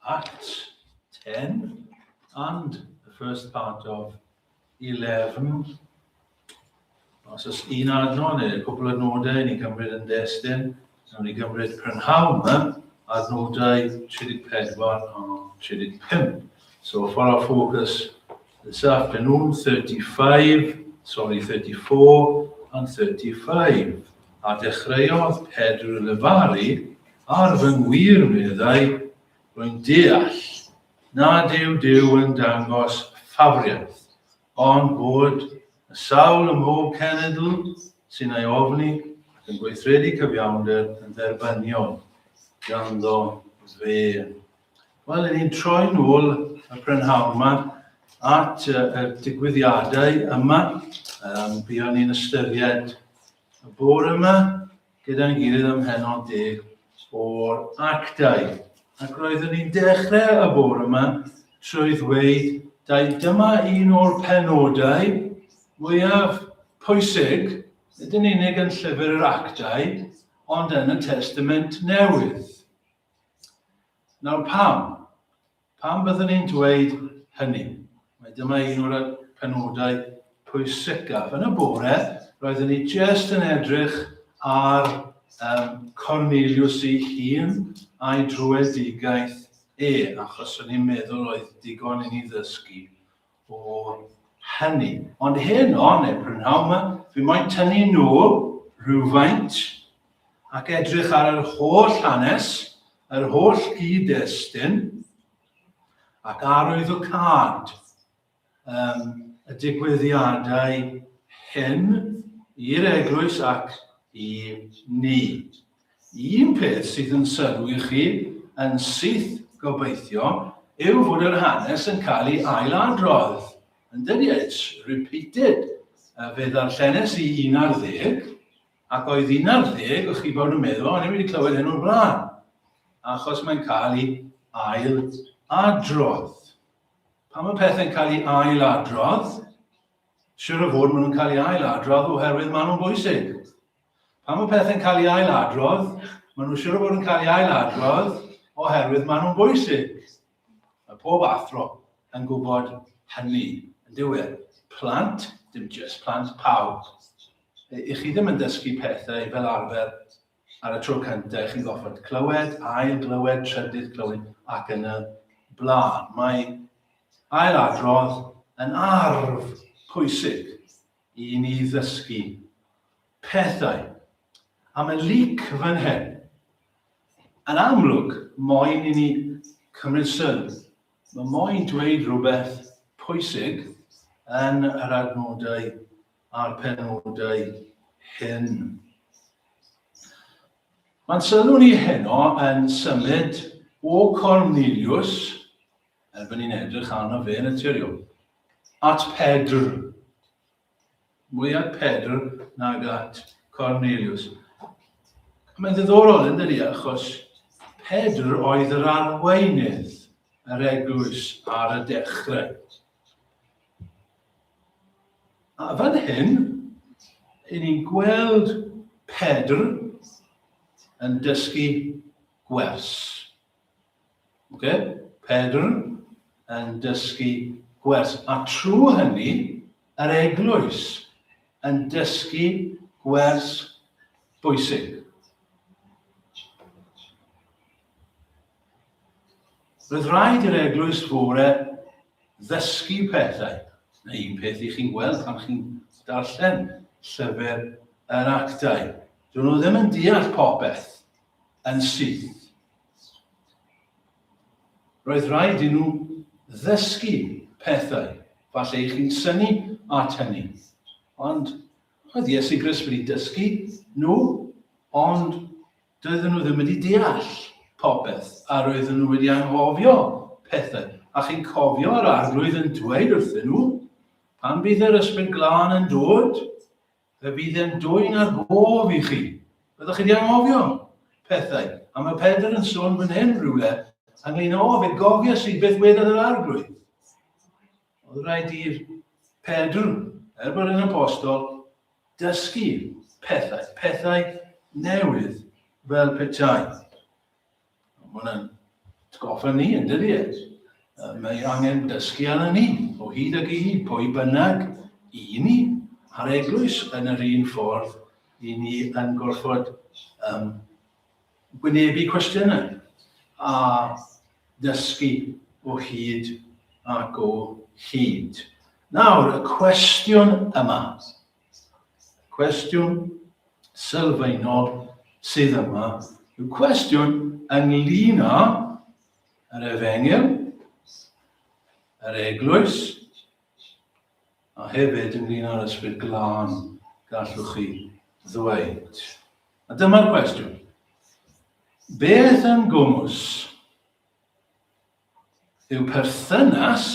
Acts 10 and the first part of 11. Os oes un adnod neu cwpl o adnodau ni'n cymryd yn destun, nawn ni gymryd prynhawn yma, adnodau 34 a 35. So for our focus this afternoon, 35, sorry, 34 and 35. A dechreuodd Pedr lefaru ar fy ngwir meddai, rwy'n deall nad yw Duw yn dangos ffafriaeth, ond bod y sawl ym mhob cenedl sy'n ei ofni ac yn gweithredu cyfiawnder yn dderbyniol ganddo fe. Wel, ni'n troi nôl y prynhawn yma at y digwyddiadau yma. Um, buon ni'n ystyried y bore yma gyda'n gilydd ym mhennod deg o'r actau. Ac roeddwn ni'n dechrau y bore yma trwy ddweud, dau, dyma un o'r penodau mwyaf pwysig, nid yn unig yn llyfr yr actau, ond yn y Testament Newydd. Nawr pam? Pam byddwn ni'n dweud hynny? Mae dyma un o'r penodau pwysicaf. Yn y bore, roeddwn ni jyst yn edrych ar um, Cornelius ei hun a'i drwyedigaeth e, achos o'n i'n meddwl oedd digon i ni ddysgu o hynny. Ond heno, neu prynhawn yma, fi moyn tynnu nôl rhywfaint ac edrych ar yr holl hanes, yr holl gyd-destun, ac arwyddocâd um, y digwyddiadau hyn i'r eglwys ac i ni. Un peth sydd yn sylw i chi yn syth gobeithio yw fod yr hanes yn cael ei ailadrodd. Yn dydy, it's repeated. Fe ddarllenes i un ar ddeg, ac oedd un ar ddeg, o'ch chi bod yn meddwl, o'n i wedi clywed hyn o'r blaen, achos mae'n cael ei ail adrodd. Pan mae pethau'n cael ei ail adrodd, siwr o fod maen nhw'n cael ei ail adrodd oherwydd maen nhw'n bwysig. Pan mae pethau'n cael ei ailadrodd, maen nhw'n siŵr o fod yn cael ei ailadrodd oherwydd maen nhw'n bwysig. Mae pob athro yn gwybod hynny, yn dyw e? Plant, dim jyst plant, pawb. I chi ddim yn dysgu pethau fel arfer ar y tro cyntaf, chi'n goffod clywed, ail glywed, trydydd clywed ac yn y blaen. Mae ailadrodd yn arf pwysig i ni ddysgu pethau. A mae Luc fan hyn, yn amlwg, moyn i ni cymryd sylw. Mae moyn dweud rhywbeth pwysig yn yr adnodau a'r penodau hyn. Mae'n sylw ni heno yn symud o Cornelius, er bod ni'n edrych arno fe yn naturiol, at Pedr. Mwy at Pedr nag at Cornelius. Mae'n ddiddorol yn dydi, achos Pedr oedd yr arweinydd yr eglwys ar y dechrau. A fan hyn, i ni'n gweld Pedr yn dysgu gwers. Okay? Pedr yn dysgu gwers. A trwy hynny, yr eglwys yn dysgu gwers bwysig. Roedd rhaid i'r eglwys fore ddysgu pethau. Na un peth i chi'n gweld pan chi'n darllen llyfr yr actau. Dyn nhw ddim yn deall popeth yn syth. Roedd rhaid i nhw ddysgu pethau. Falle i chi'n synnu at hynny. Ond oedd Iesu Grist wedi dysgu nhw, ond doedden nhw ddim wedi deall popeth, a roedden nhw wedi anghofio pethau. A chi'n cofio yr arglwydd yn dweud wrthyn nhw, pan bydd yr ysbryd glân yn dod, Fe fydd e'n dwyn ar gof i chi. Byddwch chi wedi anghofio pethau. A mae Pedr yn sôn fan hyn rhywle ynglyn â, o, fe gofies i beth wedodd yr arglwydd. Oedd rhaid i'r Pedr, er bod yn apostol, dysgu pethau, pethau newydd fel petai. Mae hwnna'n Atgoffa ni, yn dydy e? Mae angen dysgu arno ni, o hyd ag i hyd, pwy bynnag i ni, a'r eglwys yn yr un ffordd, i ni yn gorfod um, gwynebu cwestiynau a dysgu o hyd ac o hyd. Nawr, y cwestiwn yma, cwestiwn sylfaenol sydd yma, yw cwestiwn ynglyn â yr efengyl, yr eglwys, a hefyd ynglyn â'r ysbryd glân, gallwch chi ddweud. A dyma'r cwestiwn. Beth yn gwmws yw perthynas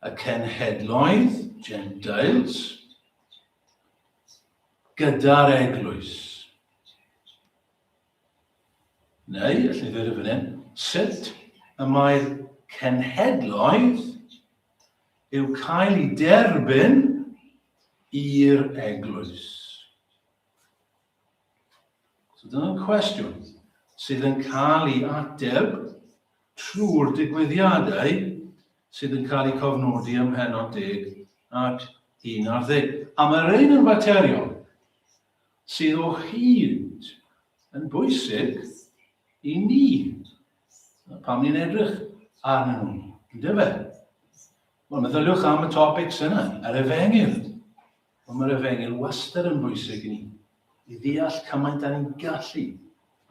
y cenhedloedd, Gentiles, gyda'r eglwys? Neu, allai ddweud y fan hyn, sut y mae'r cenhedloedd yw cael eu derbyn i'r eglwys? So dyna'r cwestiwn sydd yn cael ei ateb trwy'r digwyddiadau sydd yn cael eu cofnodi ym mhennod 10 ac 11. A mae rhain yn faterion sydd o hyd yn bwysig i ni. Pam ni'n edrych arnyn nhw, yndyfe? Wel, meddyliwch am y topics yna, yr efengyl. Wel, mae'r efengyl wastad yn bwysig i ni, i ddeall cymaint â ni'n gallu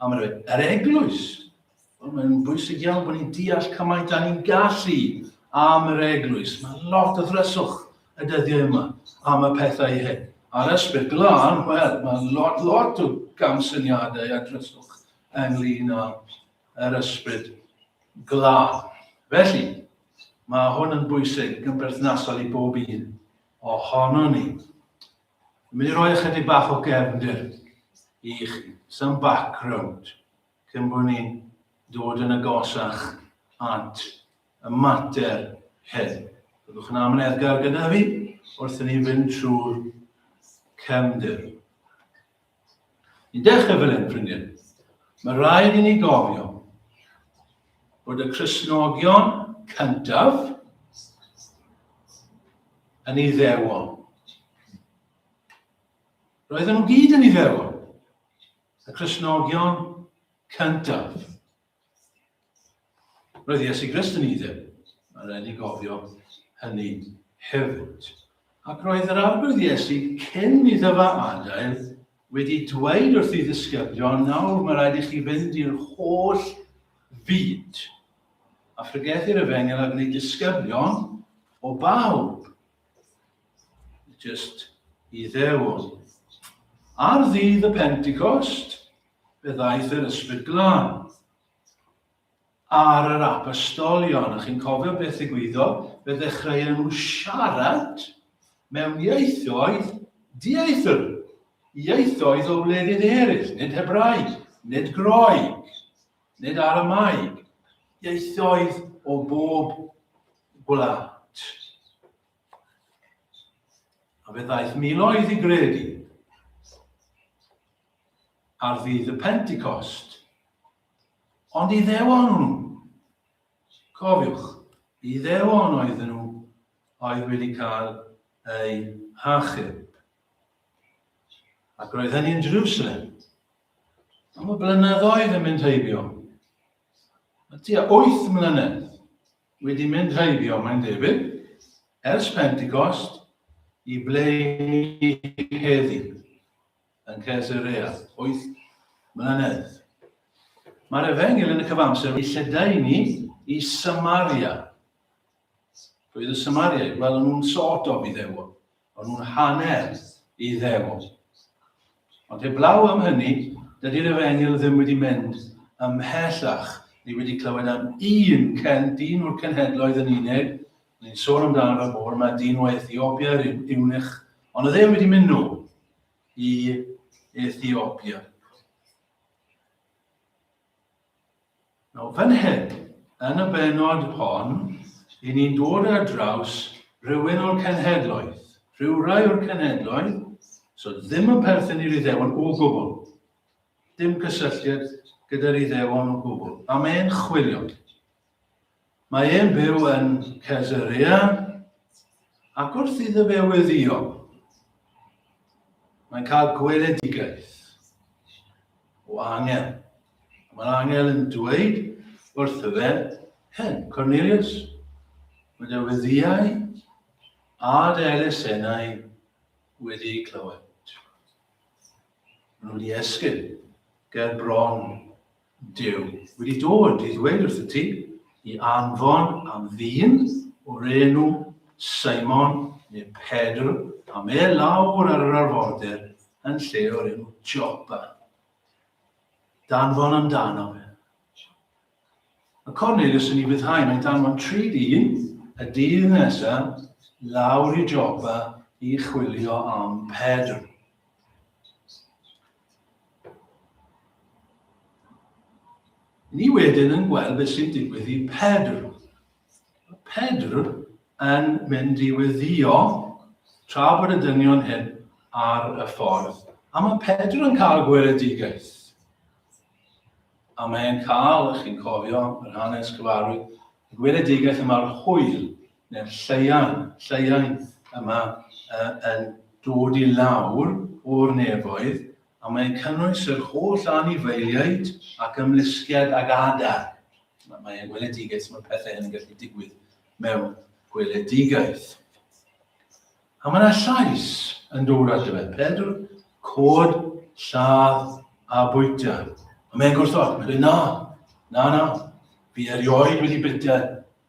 am yr, yr eglwys. Wel, mae'n bwysig iawn bod ni'n deall cymaint â ni'n gallu am yr eglwys. Mae lot o ddryswch y dyddiau yma am y pethau hyn. A'r ysbryd glân, wel, mae lot, lot o gamsyniadau a dryswch ynglyn â yr ysbryd glân. Felly, mae hwn yn bwysig yn berthnasol i bob un ohono ni. Dwi'n mynd i roi ychydig bach o gefndir i chi, some background. cyn bod ni'n dod yn agosach at y mater hyn. Byddwch yn amyneddgar gyda fi wrth i ni fynd trwy'r cefndir. Ni'n dechrau fel hyn, ffrindiau. Mae rhaid i ni gofio bod y Cristnogion cyntaf yn Iddewon. Roedden nhw gyd yn Iddewon. Y Cristnogion cyntaf. Roedd Iesu Grist yn Iddew. Mae'n rhaid i gofio hynny hefyd. Ac roedd yr Arglwydd Iesu cyn iddo fe adael wedi dweud wrth ei ddisgyblion, nawr mae rhaid i chi fynd i'r holl fyd a phregethu'r efengyl a gwneud disgyblion o bawb. Just Iddewon. Ar ddydd y Pentecost, fe ddaeth yr Ysbryd Glân ar yr apostolion. A chi'n cofio beth ddigwyddodd? Fe ddechreuon nhw siarad mewn ieithoedd dieithr, ieithoedd o wledydd eraill, nid Hebraeg, nid Groeg, nid Aramaeg, ieithoedd o bob gwlad. A fe ddaeth miloedd i gredu ar ddydd y Pentecost. Ond Iddewon nhw. Cofiwch, Iddewon oedden nhw oedd wedi cael eu hachub. Ac roedd hynny yn Jerusalem. Am y blynyddoedd yn mynd heibio. Mae tua 8 mlynedd wedi mynd heibio, mae'n debyg, ers Pentecost i ble ni heddi yn Caesarea, 8 mlynedd. Mae'r efengyl yn y cyfamser wedi lledaenu i Samaria. Pwy oedd y Samariaid? Wel, o'n nhw'n sort of Iddewon. O'n nhw'n hanner Iddewon. Ond heblaw am hynny, dydy'r efengyl ddim wedi mynd ymhellach. Ni wedi clywed am un cen, dyn o'r cenhedloedd yn unig. Ni'n sôn amdano fe bore yma, dyn o Ethiopia, yr eunuch. Ond oedd e wedi mynd nôl i Ethiopia. Nawr, fan hyn, yn y bennod hon, i ni'n dod ar draws rhywun o'r cenhedloedd, rhywrai o'r cenhedloedd, so ddim yn perthyn i'r Iddewon o gwbl. Dim cysylltiad gyda'r Iddewon o gwbl, a mae'n chwilio. Mae e'n byw yn Caesarea, ac wrth iddo fe weddio, mae'n cael gweledigaeth o angel. Mae'r angel yn dweud wrtho fe hyn, Cornelius, mae dy weddiau a dy elusennau wedi clywed. Maen nhw wedi esgyn ger bron Duw wedi dod i ddweud wrthyt ti i anfon am ddyn o'r enw Simon neu Pedr am e lawr ar yr arfordir yn lle o'r enw Joppa. Danfon amdano fe. Mae Cornelius yn ei fyddhau, mae'n danfon tri dyn y dydd nesaf lawr i Joppa i chwilio am Pedr. Ni wedyn yn gweld beth sy'n digwydd i Pedr. Mae Pedr yn mynd i weddio tra bod y dynion hyn ar y ffordd. A mae Pedr yn cael gweledigaeth. A mae'n cael, chi'n cofio, yr hanes cyfarwydd, y gweledigaeth yma'r hwyl neu'r lleian, lleiain yma uh, yn dod i lawr o'r nefoedd, a mae'n cynnwys yr holl anifeiliaid ac ymlusgiad ag adar. Mae'n weledigaeth, mae'r pethau hyn yn gallu digwydd mewn gweledigaeth. A mae yna llais yn dod ato fe. Pedr, cod, lladd a bwyta. A mae'n gwrthod. Mae'n dweud, na, na, na. Fi erioed wedi bwyta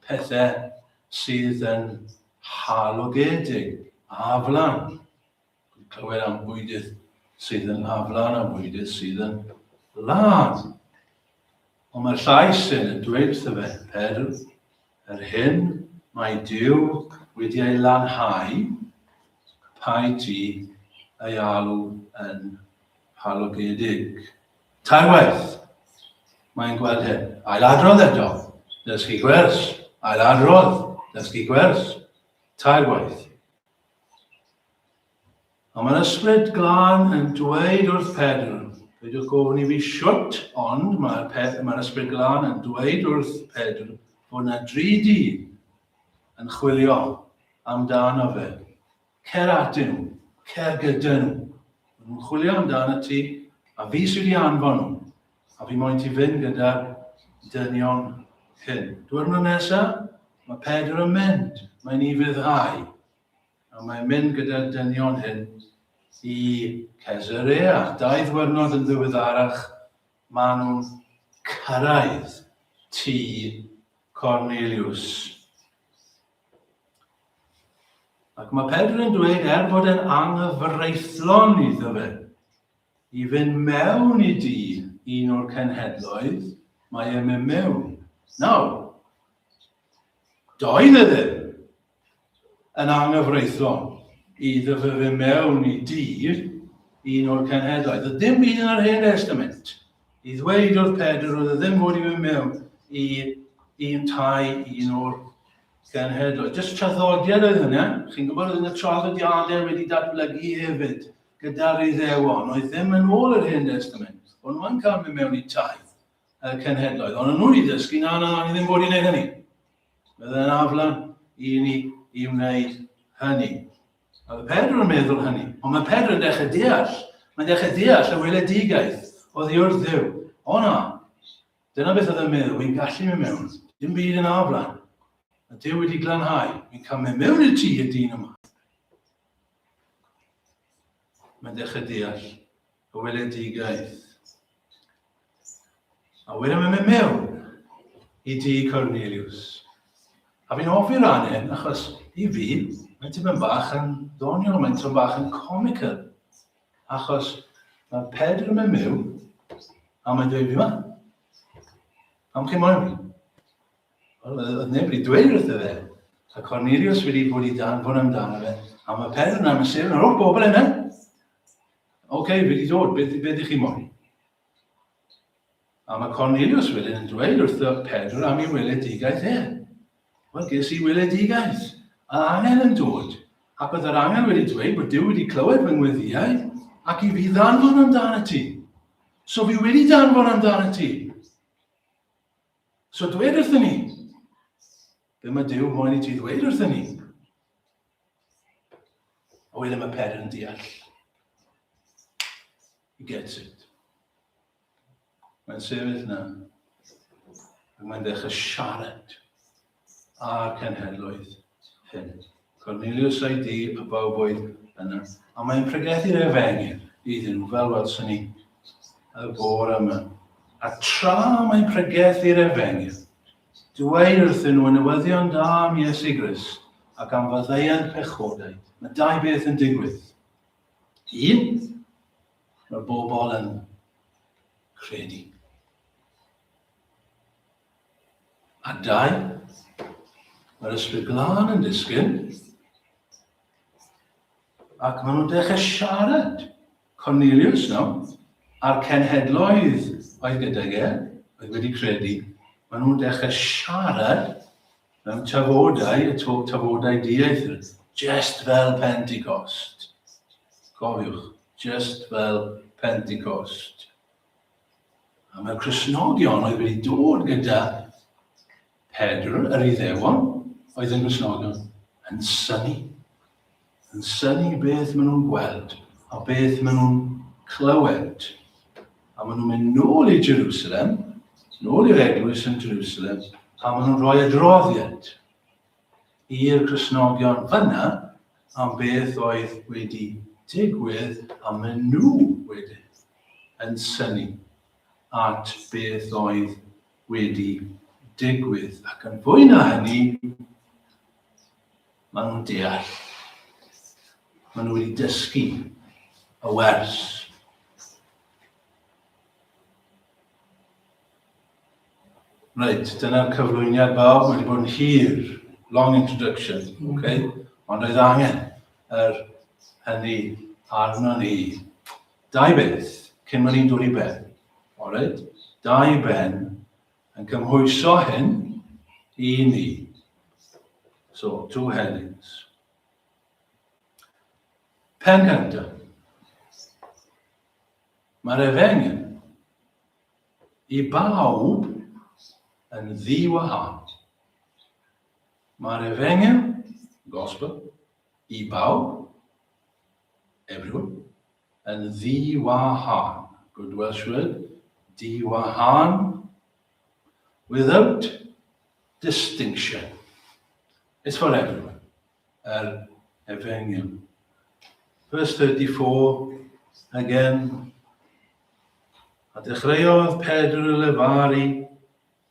pethau sydd yn halogedig, aflan. Dwi'n clywed am bwydydd sydd yn aflan a bwydydd sydd yn lân. Ond mae'r llais hyn yn dweud wrtho fe, Pedr, yr hyn mae Duw wedi ei lanhau, paid ti ei alw yn halogedig. Tairwaith mae'n gweld hyn. Ailadrodd eto. Dysgu gwers. Ailadrodd. Dysgu gwers. Tairwaith. A mae'r Ysbryd Glân yn dweud wrth Pedr, peidiwch gofyn i fi shwt, ond mae'r mae Ysbryd Glân yn dweud wrth Pedr fod yna dri dyn yn chwilio amdano fe. Cer atyn nhw, cer gyda nhw. Maen nhw'n chwilio amdano ti, a fi sydd wedi anfon nhw. A fi moyn ti fynd gyda'r dynion hyn. Diwrnod nesaf, mae Pedr yn mynd, mae'n i fyddhau. A mae'n mynd gyda'r dynion hyn i Caesarea. Dau ddwyrnod yn ddiweddarach, maen nhw'n cyrraedd tŷ Cornelius. Ac mae Pedr yn dweud er bod e'n anghyfreithlon iddo fe i fynd mewn i dŷ un o'r cenhedloedd, mae e'n mynd mewn. Nawr, doedd e ddim yn anghyfreithlon iddo fe fynd mewn i dŷ un o'r cenhedloedd. Oedd dim byd yn yr Hen Testament i ddweud wrth Pedr oedd e ddim fod i fynd mewn i un tai un o'r Cenhedloedd. Jyst traddodiad oedd hynny. Chi'n gwybod oedd yna traddodiadau wedi datblygu hefyd gyda'r Iddewon. Oedd ddim yn ôl yr Hen Testament. O'n nhw'n cael mynd mewn i tai y cenhedloedd. Ond o'n nhw wedi dysgu, na, na, ni ddim fod i wneud hynny. Bydd yn aflan i ni i wneud hynny. A oedd Pedr yn meddwl hynny. Ond mae Pedr yn dechrau deall. Mae'n dechrau deall y weledigaeth oddi wrth Dduw. O na, Dyna beth oedd e'n meddwl, fi'n gallu mynd mewn, dim byd yn aflan. Mae Duw wedi glanhau, fi'n cael mynd mewn i'r tŷ y dyn yma. Mae'n dechrau deall y weledigaeth. A wedyn mae'n mynd mewn i dŷ Cornelius. A fi'n hoffi rhan hyn, achos i fi, mae'n tipyn bach yn ddoniol, mae'n tipyn bach yn comical. Achos mae Pedr yn mynd mewn, a mae'n dweud fi ma. Pam chi moyn fi? Wel, oedd neb wedi dweud wrtho fe. A Cornelius wedi bod i danfon amdano fe. A mae Pedr yna, mae'n sefyll ar ôl bobl yna. Oce, okay, fi wedi dod, beth, beth ydych chi moyn? A mae Cornelius wedyn yn dweud wrtho Pedr am ei weledigaeth e. Wel, ges i weledigaeth. A'r angel yn dod. Ac oedd yr angel wedi dweud bod Duw wedi clywed fy ngweddïau ac i fi ddanfon amdano ti. So fi wedi danfon amdano ti. So dwed wrthyn ni. Be mae Duw moyn i ti ddweud wrthyn ni? A wedyn mae Pedr yn deall. He gets it. Mae'n sefyll na. Ac mae'n dechrau siarad â'r cenhedloedd hyn. Cornelius a'i di a bawb oedd yna. A mae'n pregethu'r efengyl iddyn nhw, fel welson ni y bore yma. A tra mae'n pregethu'r efengyl, dweud wrthyn nhw y newyddion da am Iesu Grist ac am faddeuant pechodau, mae dau beth yn digwydd. Un, mae'r bobl yn credu. A dau, mae'r Ysbryd Glân yn disgyn ac maen nhw'n dechrau siarad. Cornelius nawr, a'r cenhedloedd oedd gydag e, oedd wedi credu, maen nhw'n dechrau siarad mewn tafodau, y tafodau dieithr, just fel Pentecost. Cofiwch, just fel Pentecost. A mae'r Cristnogion oedd wedi dod gyda Pedr, yr Iddewon, oedd yn Gristnogion, yn synnu. Yn synnu beth maen nhw'n gweld a beth maen nhw'n clywed. A maen nhw'n mynd nôl i Jerusalem, nôl i'r eglwys yn Jerusalem, a maen nhw'n rhoi adroddiad i'r Cristnogion fyna am beth oedd wedi digwydd a maen nhw wedyn yn synnu at beth oedd wedi digwydd. Ac yn fwy na hynny, maen nhw'n deall. Maen nhw wedi dysgu y wers. Reit, dyna'r cyflwyniad bawb, mae wedi bod yn hir, long introduction, okay? Ond oedd angen yr hynny arno ni. Dau beth, cyn bod ni'n dod i ben, alright? Dau ben yn cymhwyso hyn i ni. So, two headings. Pen cyntaf. Mae'r efengyl i bawb yn ddi-wahân. Mae'r efengyl, gospel, i bawb, everyone, yn ddi-wahân. Good Welsh word, di-wahân, without distinction. It's for everyone. Yr efengyl. Verse 34, again, A dechreuodd Pedr y lefaru,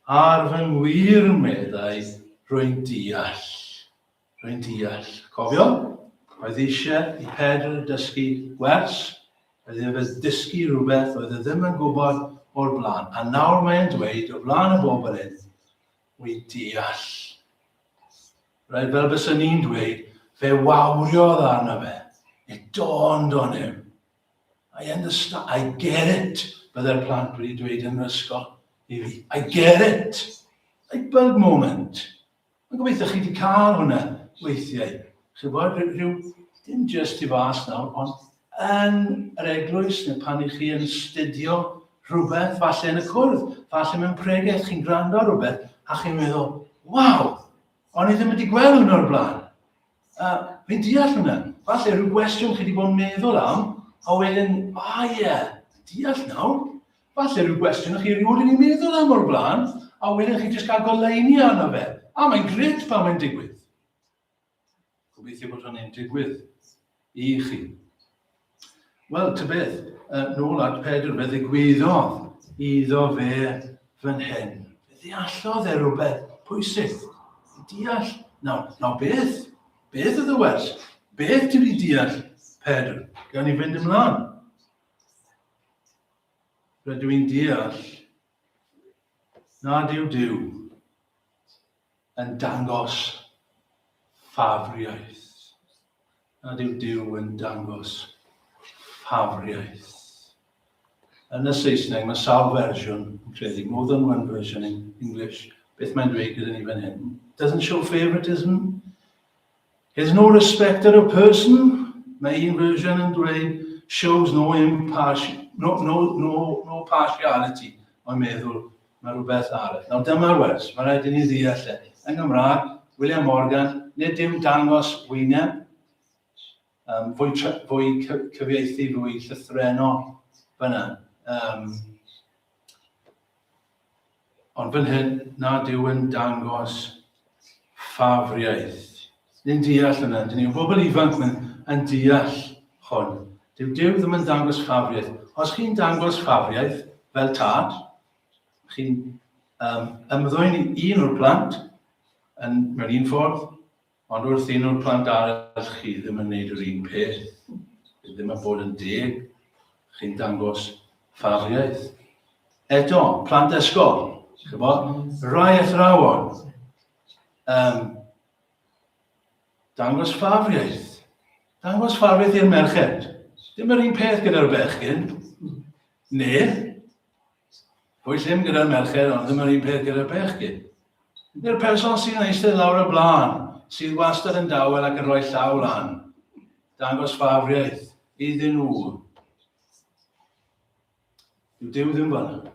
Ar fy ngwir, meddai, rwy'n deall. Rwy'n deall. Cofio? Oedd eisiau i Pedr dysgu gwers, oedd efe dysgu rhywbeth oedd e ddim yn gwybod o'r blaen. A nawr mae'n dweud o flaen y bobl hyn, wy'n deall. Right, fel byswn ni'n dweud, fe wawriodd arno fe. It dawned on him. I understand, I get it, bydde'r plant wedi dweud yn yr ysgol i fi. I get it. Light bulb moment. Mae'n gobeithio chi wedi cael hwnna weithiau. Chi'n bod, rhyw, dim just i fas nawr, ond yn yr eglwys neu pan i chi yn studio rhywbeth, falle yn y cwrdd, falle mewn pregeth, chi'n gwrando ar rhywbeth, a chi'n meddwl, waw, o'n i ddim wedi gweld hwnna o'r blaen. Uh, fi'n deall hwnna. Falle rhyw gwestiwn chi wedi bod yn meddwl am, a wedyn, a oh, ie, yeah, deall nawr. Falle rhyw gwestiwn chi erioed wedi meddwl am o'r blaen, a wedyn chi jyst cael goleuni arno fe. A mae'n gret pan mae'n digwydd. Gobeithio bod hynny'n digwydd i chi. Wel, ty beth, uh, nôl at Pedr, fe ddigwyddodd iddo fe fan hyn. Fe ddeallodd e rhywbeth pwysig. Deall, nawr, nawr beth? Beth oedd y wers? Beth ti wedi deall, Pedr? Gan i fynd ymlaen. Rydw i'n deall nad yw Duw yn dangos ffafriaeth. Nad yw Duw yn dangos ffafriaeth. Yn y Saesneg, mae sawl fersiwn, yn credu, more than one version in English. Beth mae'n dweud gyda ni fan hyn? Doesn't show favouritism. Is no respecter of person. Mae un version yn dweud shows no impartiality. No, no, no, no partiality, ond meddwl mae rhywbeth arall. Nawr dyma'r wers, mae rhaid i ni ddeall e. Yng Nghymraeg, William Morgan, nid yw'n dangos wyneb, fwy, fwy cyfieithu, fwy llythrenol fyna. Ond fan hyn, nad yw yn dangos ffafriaeth. Ni'n deall hwnna, dyn ni'n bobl ifanc yn, yn deall hwn. Dyw Duw ddim yn dangos ffafriaeth. Os chi'n dangos ffafriaeth fel tad, chi'n ymddwyn i un o'r plant yn, mewn un ffordd, Ond wrth un o'r plant arall chi ddim yn neud yr un peth, chi ddim yn bod yn deg, chi'n dangos ffafriaeth. Eto, plant ysgol, chybod, rai athrawon, dangos ffafriaeth. Dangos ffafriaeth i'r merched. Dim yr un peth gyda'r bechgyn. Ne, fwy llym gyda'r merched, ond ddim yr un peth gyda'r bechgyn. Ydy'r person sy'n eistedd lawr y blaen, sydd wastad yn dawel ac yn rhoi llaw lan, dangos ffafriaeth iddyn nhw. Dyw Duw ddim fel yna,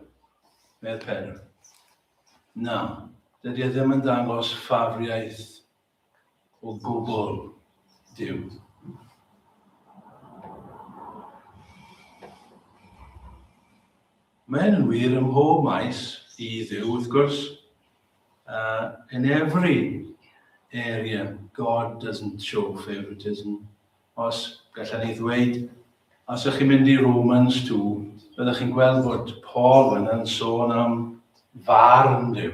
medd Pedr. Na, dydy e ddim yn dangos ffafriaeth o gwbl Duw. Mae hyn yn wir ym mhob maes i Dduw, wrth gwrs. In every area, God doesn't show favoritism. Os gallwn ni ddweud, os ydych chi'n mynd i Romans 2, byddwch chi'n gweld bod Paul yn yn sôn am farn Duw.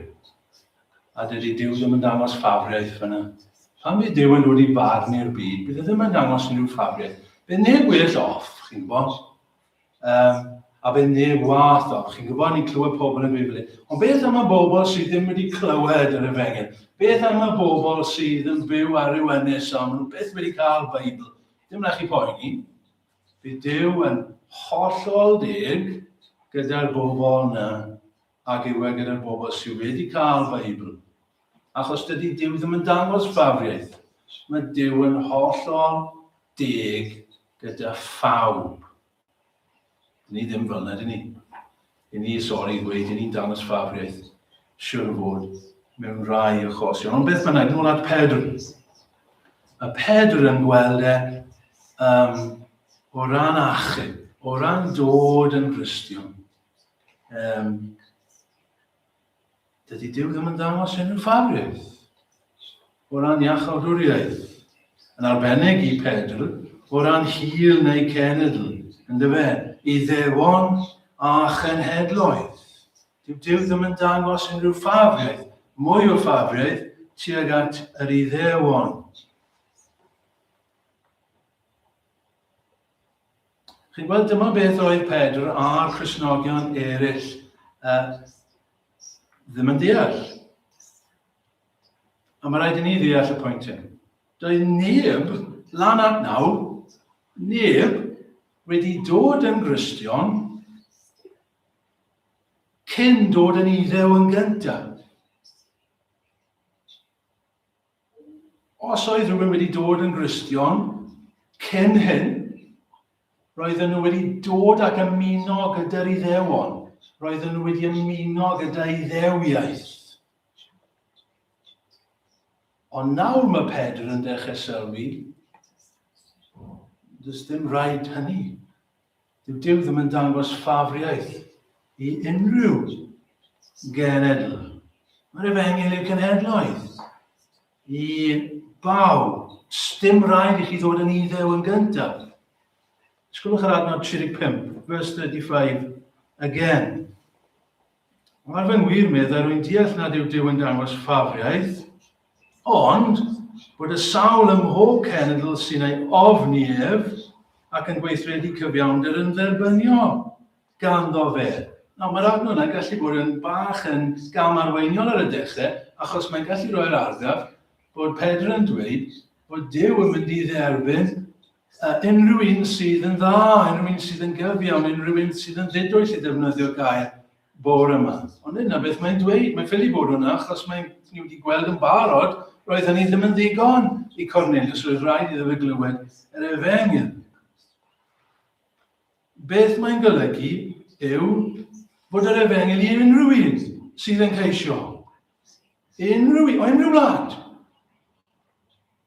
A dydy Duw ddim yn dangos ffafriaeth fyna. Pan fydd Duw yn dod i farnu'r byd, bydd e ddim yn dangos unrhyw ffafriaeth. Bydd neb well off, chi'n gwybod. A bydd neb wath off. Chi'n gwybod, ni'n clywed pobl yn dweud fel hyn. Ond beth am y bobl sydd ddim wedi clywed yr efengyl? Beth am y bobl sydd yn byw ar ryw ynys a maen nhw byth wedi cael Beibl? Dim rhaid chi poeni. Bydd Duw yn hollol deg gyda'r bobl yna ag yw e gyda'r bobl sydd wedi cael Beibl. Achos dydy Duw ddim yn dangos ffafriaeth. Mae Duw yn hollol deg gyda phawb. Dyn ni ddim fel yna, dyn ni. I ni, sori i ddweud, dyn ni'n dangos ffafriaeth, siwr o fod, mewn rhai achosion. Ond beth bynnag, nôl at Pedr. Mae Pedr yn gweld e o ran achub, o ran dod yn Gristion. Dydy Duw ddim yn dangos unrhyw ffafriaeth o ran iachawdwriaeth, yn arbennig i Pedr, o ran hil neu cenedl, yndyfe, Iddewon a chenhedloedd. Dyw Duw ddim yn dangos unrhyw ffafriaeth, mwy o ffafriaeth tuag at yr Iddewon. Chi'n gweld, dyma beth oedd Pedr a'r Cristnogion eraill ddim yn deall. A mae rhaid i ni ddeall y pwynt hyn. Doedd neb, lan at nawr, neb wedi dod yn Gristion cyn dod yn Iddew yn gyntaf. Os oedd rhywun wedi dod yn Gristion cyn hyn, roedden nhw wedi dod ac ymuno gyda'r Iddewon. Roedden nhw wedi ymuno gyda Iddewiaeth. Ond nawr mae Pedr yn dechrau sylwi, does dim rhaid hynny. Dyw Duw ddim yn dangos ffafriaeth i unrhyw genedl. Mae'r efengyl i'r cenhedloedd, i bawb. Sdim rhaid i chi ddod yn Iddew yn gyntaf. Sgwlwch yr adnod 35, verse 35 again. Ar fy ngwir meddai, rwy'n deall nad yw Duw yn dangos ffafriaeth, ond bod y sawl ym mhob cenedl sy'n ei ofni ef ac yn gweithredu cyfiawnder yn dderbyniol ganddo fe. Nawr, mae'r adnod yna'n gallu bod yn bach yn gam arweiniol ar y dechrau, achos mae'n gallu rhoi'r argraff bod Pedr yn dweud bod Duw yn mynd i dderbyn unrhyw un sydd yn dda, unrhyw un sydd yn gyfiawn, unrhyw un sydd yn ddidwyll i ddefnyddio gair bore yma. Ond nid na beth mae'n dweud, mae'n ffili bod hwnna, achos mae'n ni wedi gweld yn barod, roedd hynny ddim yn ddigon i Cornelius, roedd rhaid iddo fe glywed yr efengyl. Beth mae'n golygu yw fod yr efengyl i unrhyw un sydd yn ceisio. Unrhyw un, o unrhyw wlad.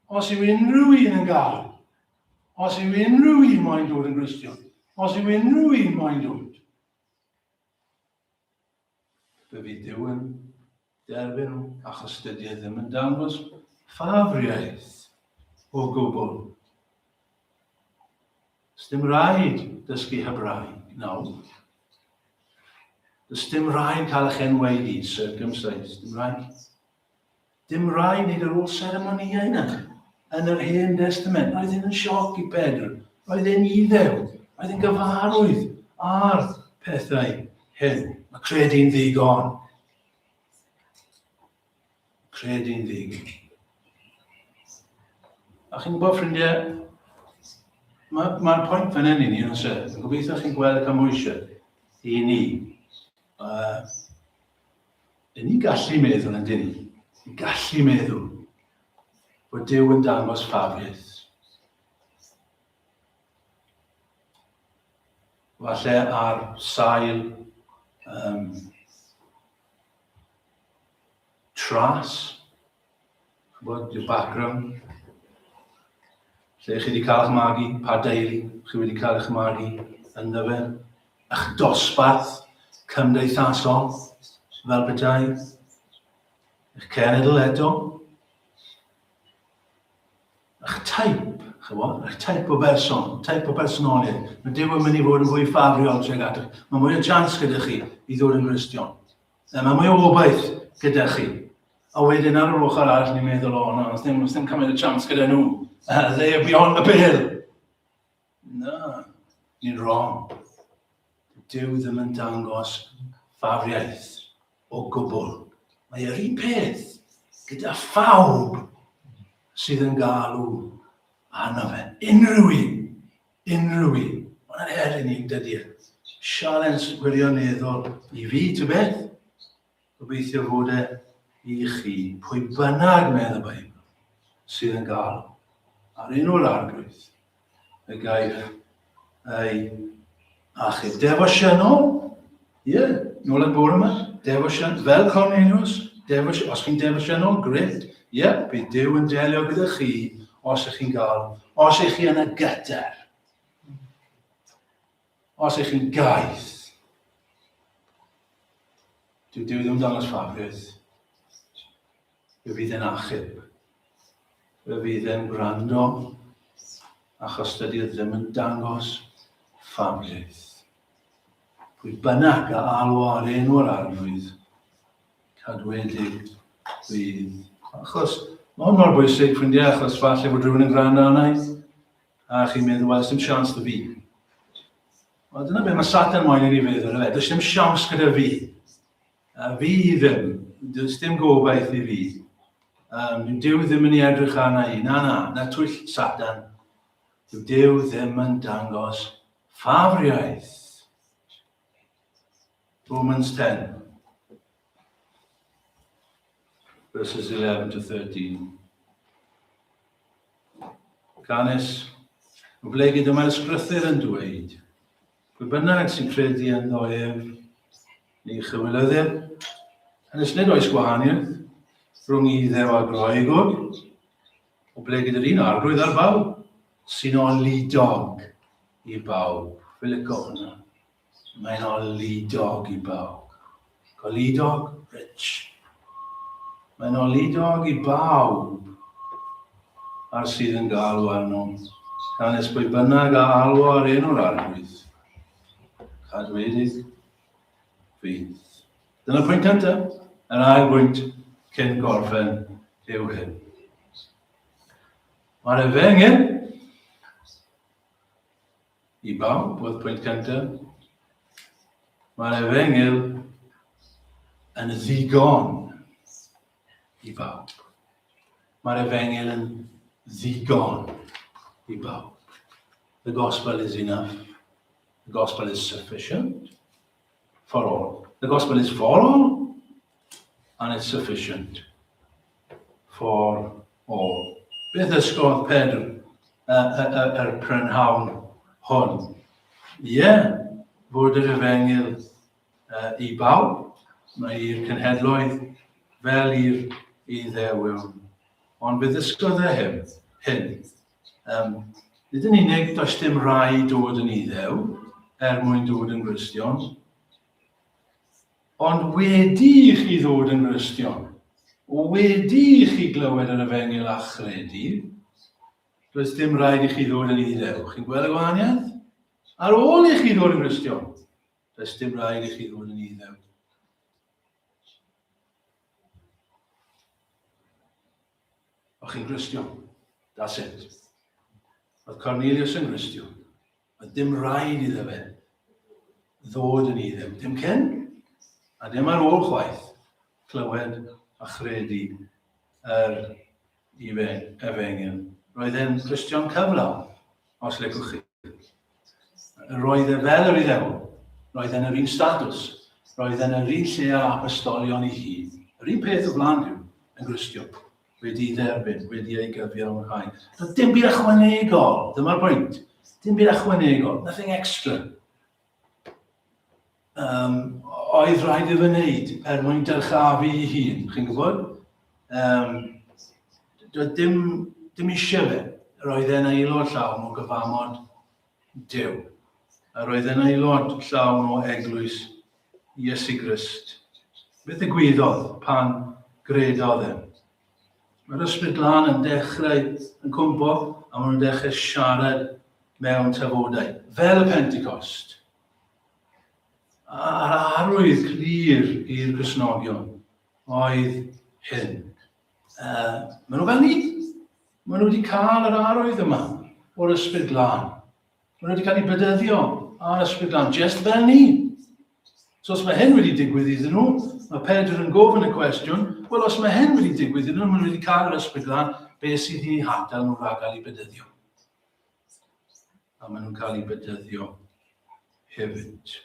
Os yw unrhyw un yn gael, os yw unrhyw un moyn dod yn Gristion, os yw unrhyw un moyn dod, fe fydd Duw yn derbyn nhw, achos dydy e ddim yn dangos ffafriaeth o gwbl. Does dim rhaid dysgu Hebraeg nawr. Does dim rhaid cael eich enwaedu, circumcised, dim rhaid. Dim rhaid wneud yr old seremonïau yna yn yr Hen Testament. Roedd hyn yn sioc i Pedr. Roedd e'n iddew. Roedd e'n gyfarwydd â'r pethau hyn. Mae credu'n ddigon. Credu'n ddigon. A chi'n gwybod, ffrindiau, mae'r ma pwynt fan hyn i ni, ond se, yn gobeithio chi'n gweld y cymhwysiad i ni. Yn ni'n gallu meddwl, yn dyn ni? Ni'n gallu meddwl bod Duw yn dangos ffafriaeth. Falle ar sail um, tras, chybod, your background, lle chi wedi cael eich magu, pa deulu chi wedi cael eich magu ynddo fe, eich dosbarth cymdeithasol, fel petai, eich cenedl eto, eich type, chybod, eich type o berson, type o bersonoliaeth. Mae Duw yn mynd i fod yn fwy ffafriol tuag atoch. Mae mwy o chance gyda chi i ddod yn Gristion. Mae mwy o obaith gyda chi. A wedyn ar yr ochr arall ni'n meddwl, o na, os ddim, os ddim cymryd y chance gyda nhw. They are beyond the pale. Na, ni'n wrong. Dyw ddim yn dangos ffafriaeth o gwbl. Mae yr un peth gyda phawb sydd yn galw arno fe. Unrhyw un. Unrhyw un. Mae'n her i ni, dydy e. Sialens wirioneddol i fi, ty beth. Gobeithio fod e i chi, pwy bynnag, medd y Beibl, sydd yn galw ar enw'r Arglwydd, y gaiff ei achub. Defosiynol, ie, yeah, nôl at bore yma, defosiynol, fel Cornelius, defosiynol, os chi'n defosiynol, gret, ie, yeah, bydd Duw yn delio gyda chi os ych chi'n gael, os ych chi yn y gyter, os ych chi'n gaeth. Dyw Duw ddim dangos ffafriaeth. Fe fydd e'n achub. Fe fydd e'n gwrando, achos dydy e ddim yn dangos ffafriaeth. Pwy bynnag a alw ar enw'r Arglwydd, cadwedig fydd. Achos, mae hwn mor bwysig, ffrindiau, achos falle bod rhywun yn gwrando arna i, a chi'n meddwl, wel, dim siawns 'da fi. Wel, dyna beth mae Satan moyn i ni feddwl, yfe? Does dim siawns gyda fi. A fi ddim. Does dim gobaith i fi. Um, Dyw ddim yn ei edrych arna i. Na, na, na twyll Satan. Dyw Duw ddim yn dangos ffafriaeth. Romans 10, verses 11 to 13. Canys, oblegid y mae'r ysgrythur yn dweud, pwy bynnag sy'n credu ynddo ef, ni chywilyddir, canys nid oes gwahaniaeth rhwng Iddew a Groegwr, oblegid yr un arglwydd ar bawb, sy'n oludog i bawb. Fe licio hwnna. Mae'n oludog i bawb. Goludog, rich. Mae'n oludog i bawb a'r sydd yn galw arno. Canys pwy bynnag a alw ar enw'r Arglwydd, cadwedig fydd. Dyna'r pwynt cyntaf. Yr ail bwynt cyn gorffen yw hyn. Mae'r efengyl I bawb, oedd pwynt cyntaf. Mae'r efengyl yn ddigon i bawb. Mae'r efengyl yn ddigon i bawb. The gospel is enough. The gospel is sufficient for all. The gospel is for all and it's sufficient for all. Beth ysgodd Pedr yr prynhawn hwn? Ie, fod yr efengyl uh, i bawb, mae i'r cenhedloedd fel i'r Iddewon. Ond fe ddysgodd e hyn. hyn. Um, nid yn unig does dim rhaid dod yn Iddew er mwyn dod yn Gristion, ond wedi i chi ddod yn Gristion, wedi i chi glywed yr efengyl a chredu, does dim rhaid i chi ddod yn Iddew. Chi'n gweld y gwahaniaeth? Ar ôl i chi ddod yn Gristion, does dim rhaid i chi ddod yn Iddew. O'ch chi'n Gristion. That's it. Oedd Cornelius yn Gristion. Oedd dim rhaid iddo fe ddod yn iddew. Dim cyn, a dim ar ôl chwaith, clywed a chredu yr efengyl. Roedd e'n Gristion cyflawn, os licwch chi. Roedd e fel yr Iddewon. Roedd e'n yr un statws. Roedd e'n yr un lle â'r apostolion ei hun. Yr un peth o flaen Duw, yn Gristion, wedi ei dderbyn, wedi ei gyfiawnhau. Doedd dim byd ychwanegol, dyma'r pwynt. Dim byd ychwanegol, nothing extra. Um, oedd rhaid iddo wneud er mwyn dyrchafu ei hun, chi'n gwybod? Um, doedd dim, dim eisiau fe. Roedd e'n aelod llawn o gyfamod Duw. A roedd e'n aelod llawn o eglwys Iesu Grist. Beth ddigwyddodd pan gredodd e? Mae'r Ysbryd Glân yn dechrau yn cwmpo a maen nhw'n dechrau siarad mewn tafodau, fel y Pentecost. A'r arwydd clir i'r Gristnogion oedd hyn. Uh, maen nhw fel ni. Maen nhw wedi cael yr arwydd yma o'r Ysbryd Glân. Maen nhw wedi cael eu bedyddio ar Ysbryd Glân, just fel ni. So os mae hyn wedi digwydd iddyn nhw, mae Pedr yn gofyn y cwestiwn, wel os mae hyn wedi digwydd iddyn nhw, maen nhw wedi cael yr Ysbryd Glân, beth sydd wedi hatal nhw rhag cael eu bedyddio? A maen nhw'n cael eu bedyddio hefyd.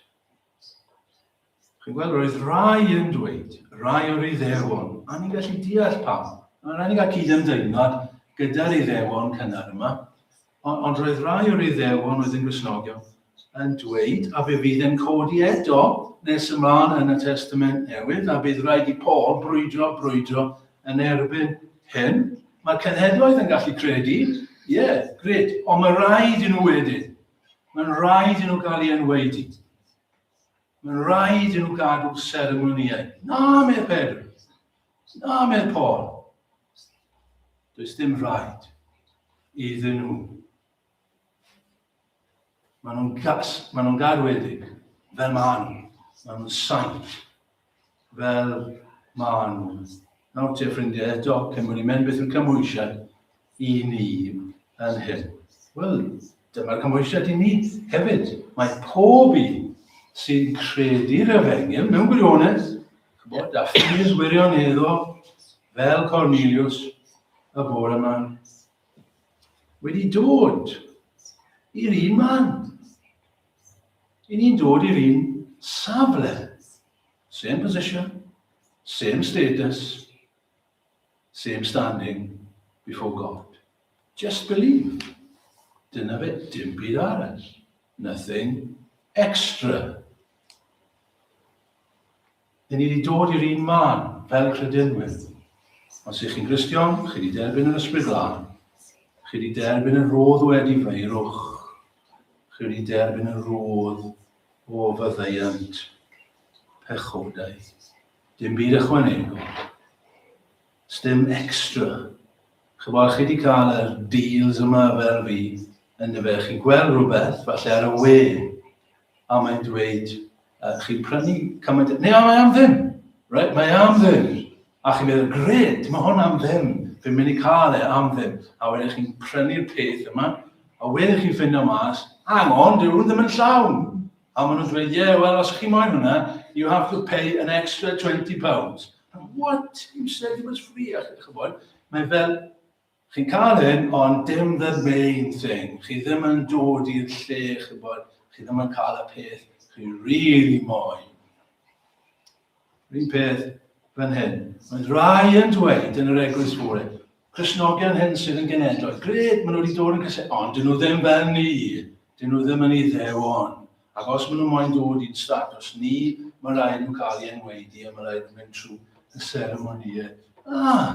Chi'n gweld, roedd rai yn dweud, rai o'r Iddewon, a ni'n gallu deall pam. Mae'n rhaid ni gael cyd-ymdeimlad gyda'r Iddewon cynnar yma, ond, ond roedd rai o'r Iddewon oedd yn Gristnogion yn dweud, a fe fydd yn codi eto nes ymlaen yn y Testament Newydd, a bydd rhaid i Paul brwydro, brwydro yn erbyn hyn. Mae'r cenhedloedd yn gallu credu, ie, yeah, gret, ond mae rhaid i nhw wedyn. Mae'n rhaid i nhw gael ei enwaedu. Mae'n rhaid i nhw gadw seremonïau. Na, medd Pedr. Na, medd Paul. Does dim rhaid iddyn nhw. Maen nhw'n gas, maen nhw'n garwedig, fel maen nhw. Maen nhw'n saint, fel maen nhw. Nawr te, ffrindiau, eto, cyn bod ni'n mynd, beth yw'r cymhwysiad i ni yn hyn? Wel, dyma'r cymhwysiad i ni hefyd. Mae pob un sy'n credu'r efengyl mewn gwirionedd, chybod, a ffydd wirioneddol fel Cornelius y bore yma, wedi dod i'r un man. I ni'n dod i'r un safle. Same position, same status, same standing before God. Just believe. Dyna fe, dim byd arall. Nothing extra. Dyn ni wedi dod i'r un man fel credinwyr. Os ych chi'n Gristion, chi wedi derbyn yr Ysbryd Glân. Chi wedi derbyn y rodd wedi feirwch. Chi wedi derbyn y rodd o faddeuant pechodau. Dim byd ychwanegol. Sdim extra. Chybod, chi wedi cael yr deals yma fel fi, yn dyfe, chi'n gweld rhywbeth, falle ar y we, a mae'n dweud, uh, chi'n prynu cymaint, neu mae am ddim, right? Mae am ddim. A chi'n meddwl, gred, mae hwn am ddim, fi'n mynd i cael e am ddim. A wedyn chi'n prynu'r peth yma, a wedyn chi'n ffindo mas, hang on, dyw hwn ddim yn llawn. A maen nhw'n dweud, yeah, well, os chi moyn hwnna, you have to pay an extra £20. What? You said it was free. A chybod, mae fel, chi'n cael hyn, ond dim the main thing. Chi ddim yn dod i'r lle, chybod, chi ddim yn cael y peth chi really moyn. Yr un peth fan hyn. Mae rai yn dweud yn yr eglwys fore, Cristnogion hyn sydd yn genedloedd, gred, maen nhw wedi dod yn Cristion, ond dyn nhw ddim fel ni, dyn nhw ddim yn Iddewon. Ac os maen nhw moyn dod i'n statws ni, mae rhaid nhw cael ei enwaedu a mae rhaid nhw mynd trwy y seremonïau. Ah,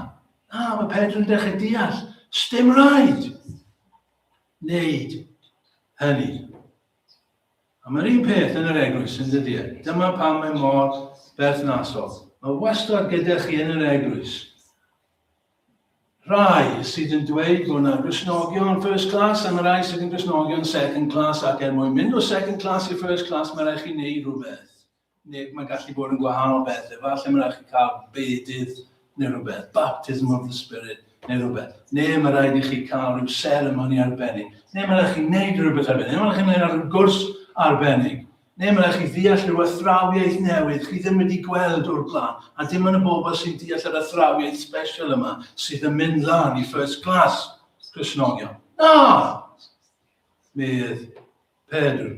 ah, mae Pedr yn dechrau deall. Sdim rhaid wneud hynny. A mae'r un peth yn yr eglwys, yn dydy e? Dyma pam mae mor berthnasol. Mae wastad gyda chi yn yr eglwys rhai sydd yn dweud bod yna Gristnogion first class a mae rhai sydd yn Gristnogion second class ac er mwyn mynd o second class i first class mae rhaid chi wneud rhywbeth. Neu mae'n gallu bod yn gwahanol bethau. Falle mae rhaid chi cael bedydd neu rhywbeth, baptism of the spirit neu rhywbeth. Neu mae rhaid i chi cael rhyw seremoni arbennig. Neu mae rhaid chi wneud rhywbeth arbennig. Neu mae rhaid chi wneud rhyw gwrs arbennig. Neu mae rhaid chi ddeall rhyw athrawiaeth newydd chi ddim wedi gweld o'r blaen. A dim ond y bobl sy'n deall yr athrawiaeth special yma sydd yn mynd lan i first class Cristnogion. Na! Medd Pedr.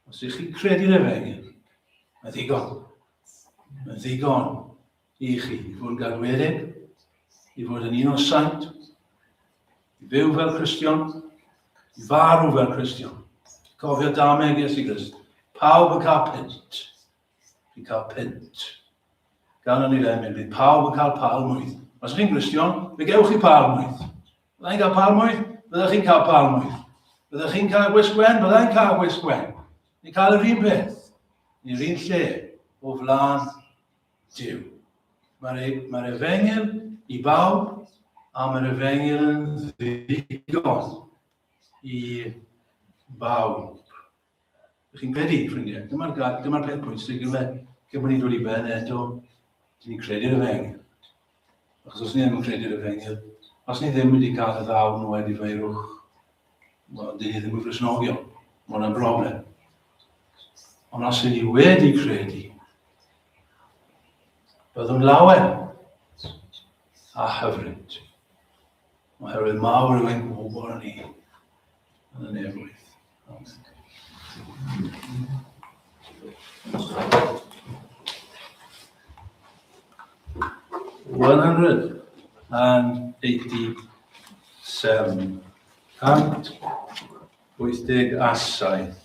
Os ych chi'n credu'r efengyl, mae ddigon. Mae ddigon i chi i fod yn gadwedig, i fod yn un o saint, i fyw fel Cristion, i farw fel Cristion. Cofio dameg Iesu Grist. Pawb yn cael pint. Chi'n cael pint. Gan yn i'r emyn, bydd pawb yn cael palmwydd. Os chi'n Gristion, fe gewch chi palmwydd. Byddai'n cael palmwydd, byddech chi'n cael palmwydd. Byddech chi'n cael gwisg wen, byddai'n cael gwisg wen. Ni'n cael yr un peth. Ni'r un lle o flaen Duw. Mae'r e, mae efengyl i bawb, a mae'r efengyl yn ddigon i bawb. Ydych chi'n credu, ffrindiau? Dyma'r dyma peth pwysig yma. Cyn bod ni'n dod i ben eto, dyn ni'n credu'r efengyl. Achos os ni ddim yn credu'r efengyl, os ni ddim wedi cael y ddawn o edifeirwch, wel, dyn ni ddim yn Gristnogion. Mae hwnna'n broblem. Ond os ydyn ni wedi credu, byddwn lawen a hyfryd. Oherwydd mawr yw ein gwobr ni yn y nefoedd. Amen. 187. 187.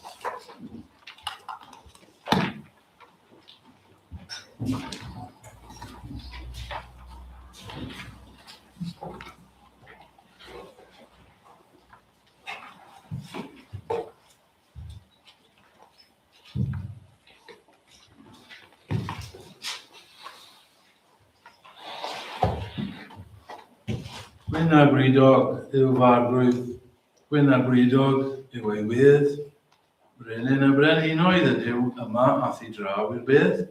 Gwyn a gwridog yw fargrwydd, gwyn a gwridog yw ei wedd, Brenin y brenhinoedd ydyw yma a thu draw i'r bedd,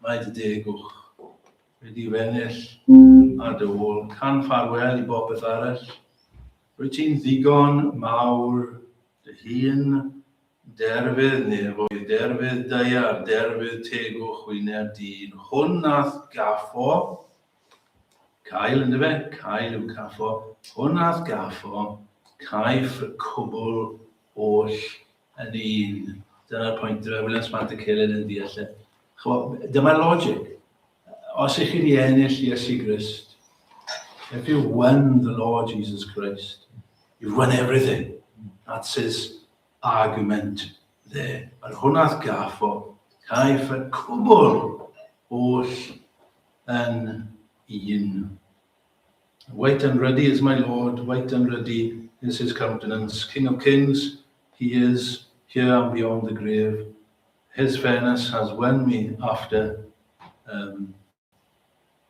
mae dy degwch wedi fennill ar dy ôl, can ffarwel i bopeth arall. Rwyt ti'n ddigon mawr dy hun, derfydd nefoedd, derfydd daear, derfydd tegwch wyneb dyn, hwn nath gaffo, cael yndyfe, cael yw caffo, hwn nath gaffo, caiff y cwbl oll yn un. Dyna'r pwynt, dyma William Smart y Celyn yn deall e. Dyma'r logic. Os ych chi wedi ennill Iesu Grist, if you won the Lord Jesus Christ, you've won everything. That's his argument there. Yr hwnnath gaffo, caiff y cwbl oll yn un. White and ruddy is my Lord, white and ruddy is his countenance. King of kings, he is here and beyond the grave. His fairness has won me after um,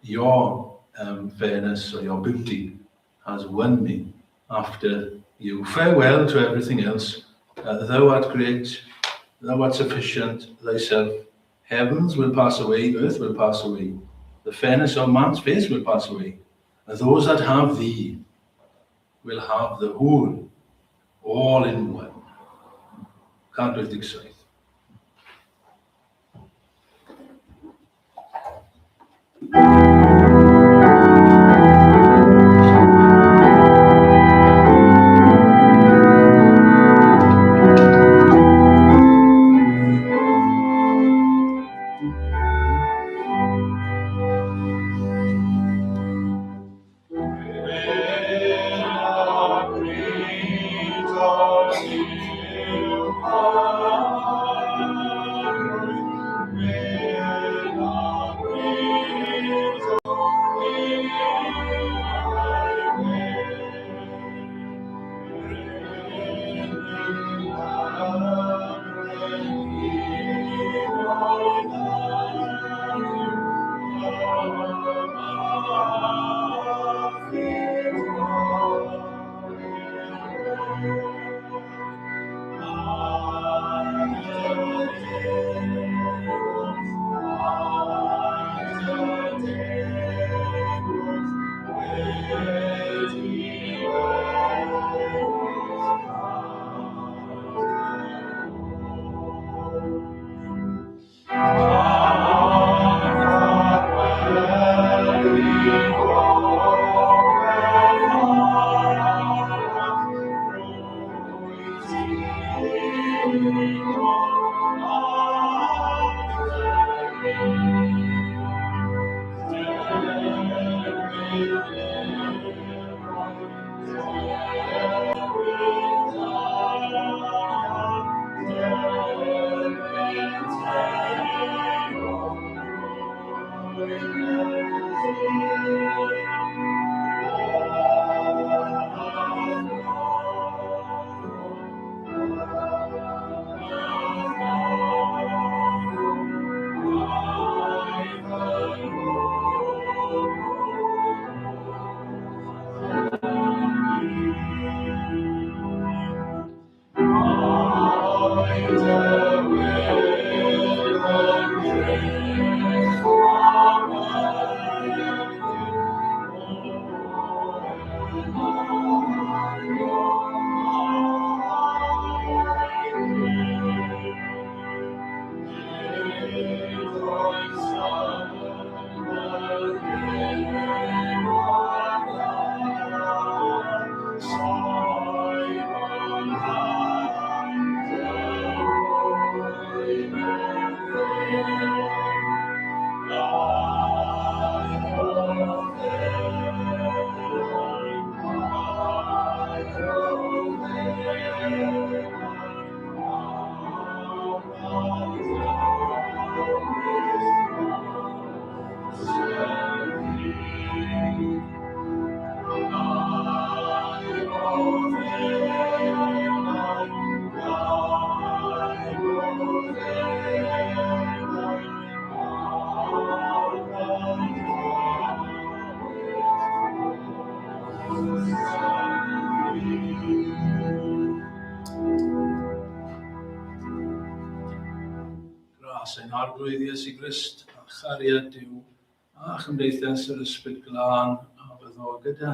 your um, fairness or your beauty has won me after you. Farewell to everything else. Uh, thou art great, thou art sufficient thyself. Heavens will pass away, earth will pass away. The fairness of man's face will pass away. And those that have thee will have the whole, all in one. 187. Gras ein Arglwydd Iesu Grist, a chariad Duw, a chymdeithas yr Ysbryd Glân, a fyddo gyda.